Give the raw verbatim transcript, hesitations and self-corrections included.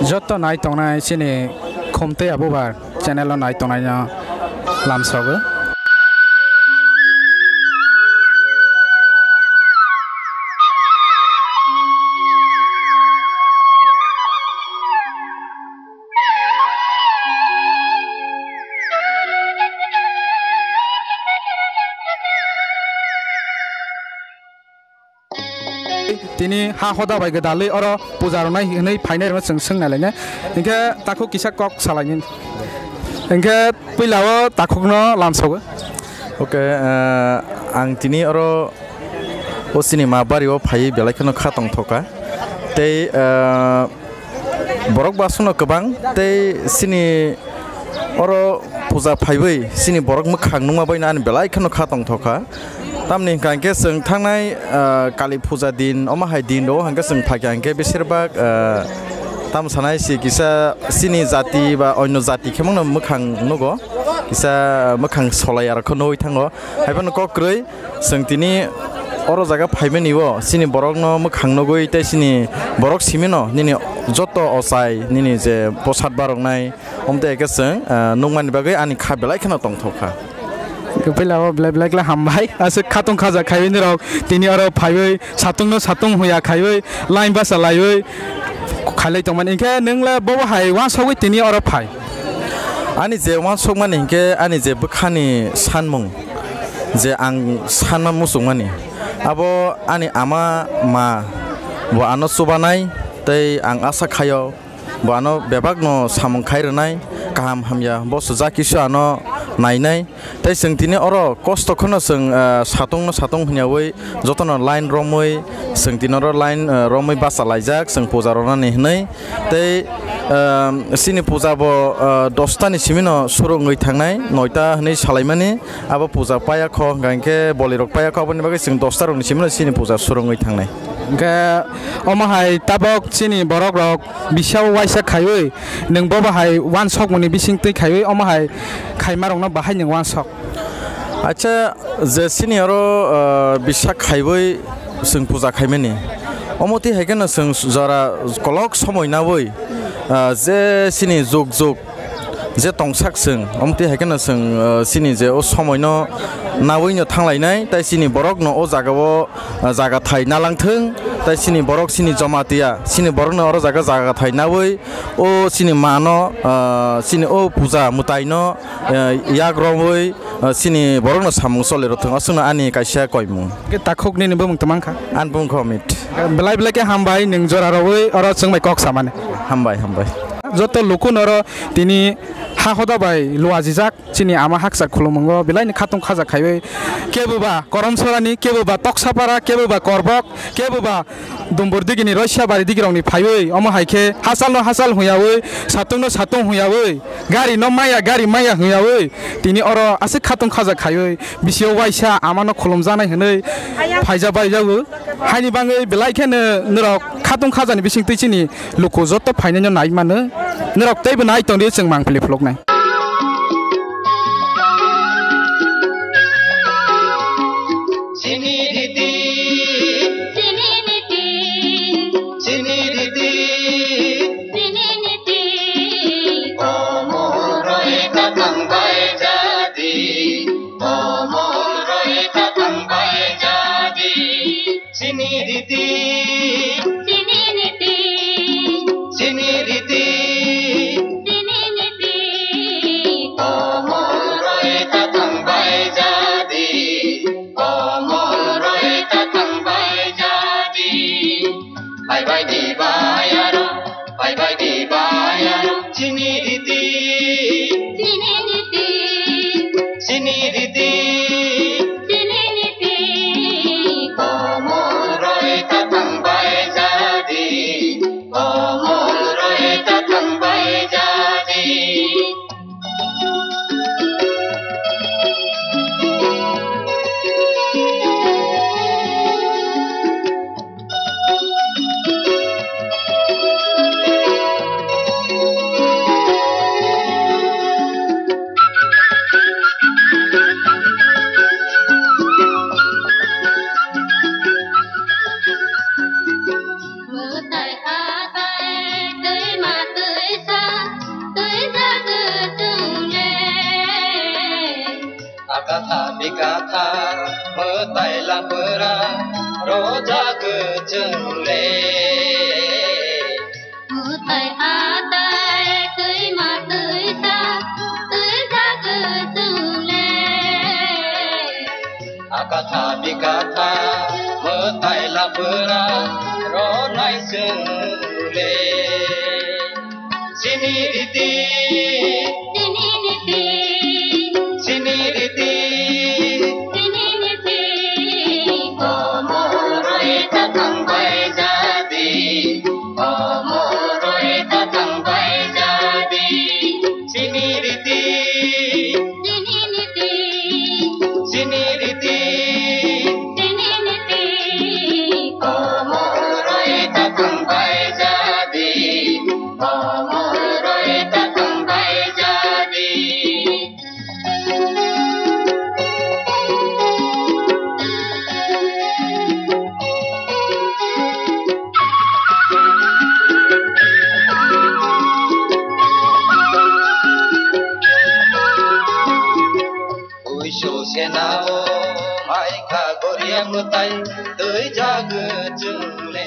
Joto nai tongnai chini Khumtwi Abubar channel o nai tongnai no lamsogo. Tini ha hoda bai gwdalwi oro puja rwnai hwnwi phainai rwno chwng swng nai lainai. Hinkhe takhuk kisa kok salaini. Hinkhe puila o takhukno lamsogo. Okay, eh, ang tini oro o chini ma bari o phaiwi belai kheno kha tongthoka. Tei, eh, Borok basongno kwbang tei chini oro puja phaiwi chini borok mwkhang nukma baino ani belai kheno kha tongthokha. Tamni hwnkha hwnkhe chwng thangnai, ah, Kali puja din, omo hai din rogo hwnkhe chwng phaikha hwnkhe besirbak, ah, tamo sanai si kisa chini jati ba onyo jati khemongno mwkhang nugo, kisa mwkhang solai arokhe nugwi thango. Haiphano kok kwrwi. Chwng tini oro jaga phaimani o chini borokno mwkhang nugwi tei chini borok simino nini joto ochai nini je bwsat baroknai omtwi hai khe chwng, ah, nukmani bagwi ani kha belai kheno tongthokha. Puila o belai belai khe hambai aswk khatung khaja khaiwi nirok tini oro phaiwi satungno satung huya khaiwi line basa laiwi khailai tongmani hinkhe nwng le bobo hai uansugwi tini oro phai. Ani je uansukmani hinkhe ani je bwkhani sanmung je ang sanma muchungmani, abo ani ama ma bo ano chubanai tei ang asa khaio bo ano bebakno samung khai rwnai, kaham hamya bo sujak kisu ano nainai. Tei chwng tini oro kosto kheno chwng, ah, satungno satung hwnyawi jotono line romwi chwng tini oro line, ah, romwi bachalaijak chwng puja rwnani hwnwi. Tei, ah, chini puja bo, ah, dosta ni simino suru wngwi thangnai, noita hwnwi salaimani. Abo puja paya kho, hwnkha hinkhe bolirok paya kho, aboni bagwi chwng dosta rokni simino chini puja suru wngwi thangnai. Hinkhe omo hai tabok chini borok rok bisa uaisa khaiwi nwng bobo hai uansukmani bisingtwi khaiwi omo hai khaima rokno bahai nwng uansuk. Acha, je chini oro, ah, bisa khaiwi chwng puja khaimani. Omo twi hai kheno chwng jora kolok somoi nawi, ah, je chini juk juk je tongsak chwng, omo twi hai kheno chwng, ah, chini je o somoino nawino thanglainai, tei chini borokno o jagao, ah, jaga thai nalang thwng, tei chini borok chini Jamatia, chini borokno oro jaga jaga thai nawi o chini mano, ah, chini o puja mwtaino, ah, yak romwi, ah, chini borokno samung choli rw thwng, aswkno ani kaisa koimung. Khe takhuk nini bumung twmang kha? Ani bumung kha Amit. Belai belai khe hambai nwng jora rwwi oro chwng bai kok samani. Hambai, hambai. Joto lukuno oro tini ha hoda bai luajijak chini ama haksa khulumungo belai ni khatung khaja khaiwi kebo ba Koromsorani, kebo ba Toksapara, kebo ba Korbok, kebo ba Dumbur digini Roisabari digirokni phaiwi omo hai khe hachalno hachal hwnyawi satungno satung hwnyawi gari no maya gari maya hwnyawi tini oro aswk khatung khaja khaiwi bisio uaisa amano khulumjaknai hwnwi phaija baijago. Haini bagwi belai kheno norok khatung khajani bisingtwi chini luku joto phainaino nai mano. Norok teibo nai tongdi chwng mangpili phuluknai. Chini riti. Chini niti. Chini riti. Chini niti. Omoroi kathang bai jadi. Omoroi kathang bai jadi. Chini riti. Chini niti. Chini riti. Chini niti. Omoroi kathang bai jadi. Omoroi kathang bai jadi. Bye bye di bayaro. Bye bye di bayaro. Chini riti. Chini niti. Chini riti. Chini niti. Omoroi kathang Katha bikatha mwtai lapura rojak chwngle. Mwtai atai twima twisa twijak chwngle. Akatha bikatha mwtai lapura ronai chwngle. Sini riti, sini riti, sini riti, sini riti. Omoroi ta tangbai jadi, omoroi ta tangbai jadi. Sini riti, sini riti, sini riti, sini riti. Omoroi ta tangbai jadi, omoroi ta tangbai jadi. Uisu senao maikha goria mwtai twijak chwngle.